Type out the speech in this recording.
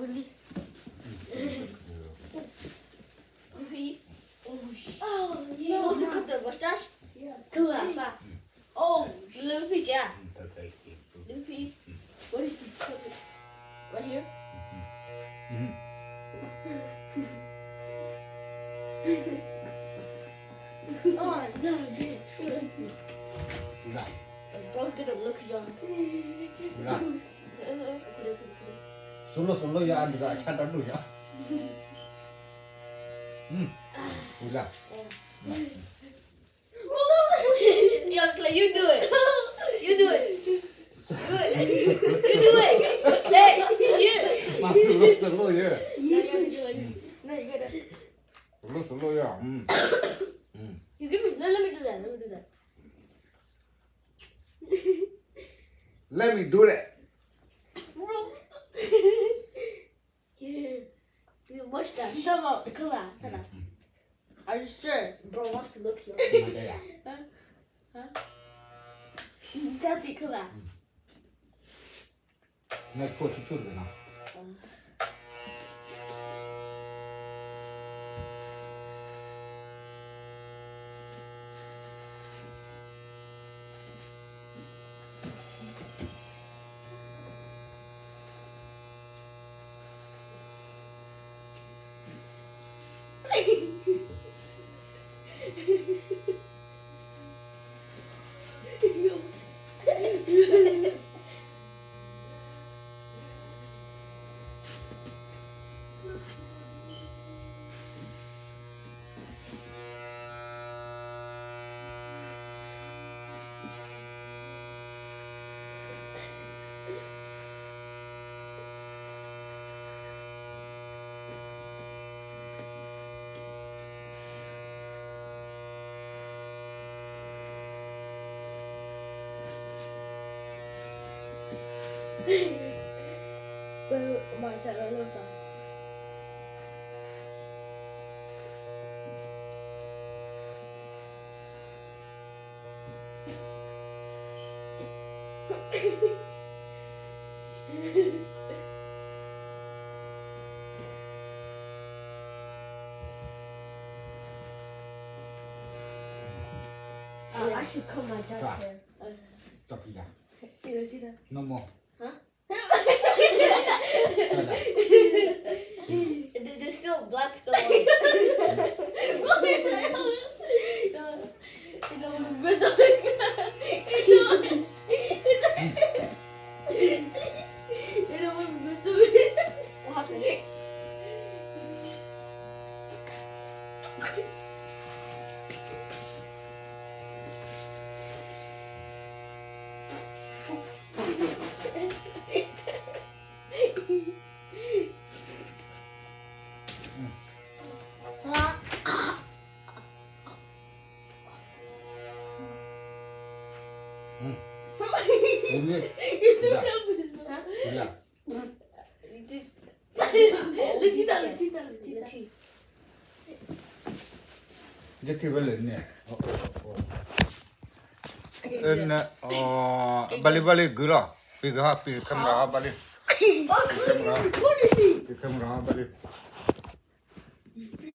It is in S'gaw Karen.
Really? Repeat. Oh, sh- oh, yeah. What's the cut the mustache? Yeah. Cool. Oh, let me pee, yeah. Let me pee. What is the cut? Right here? Oh, no, dude. Bro's gonna look young. Solo, solo, ya, anda, ya. Hmm. Ula. Yo, Clay, you do it. You do it. Do it. You do it. Clay, you. Mas solo, solo, ya. No, you gotta do it. No, you gotta. Solo, solo, ya. Hmm. Hmm. You give me, let, let me do that. Let me do that. Let me do that. Here. You mustache. Come on, come on, come on. Are you sure? Bro wants to look young. Huh? Huh? Daddy, come on. နဖိချူချူတက့ၢ်နီၤ. Uh, I should cut my dad's hair. No more. Huh? There- There's still black stuff on it. What happened? Let's see that, let's see that, let's see that. ယထံၣ်ဝဲလၢန့ၣ်, ဘၣ်လံ ဘၣ်လံ ဂုၤလီၤ, ပံၤကဟီ ပံၤ camera ဟီ ဘၣ်လံ, ပံၤ camera ဟီ ဘၣ်လံ.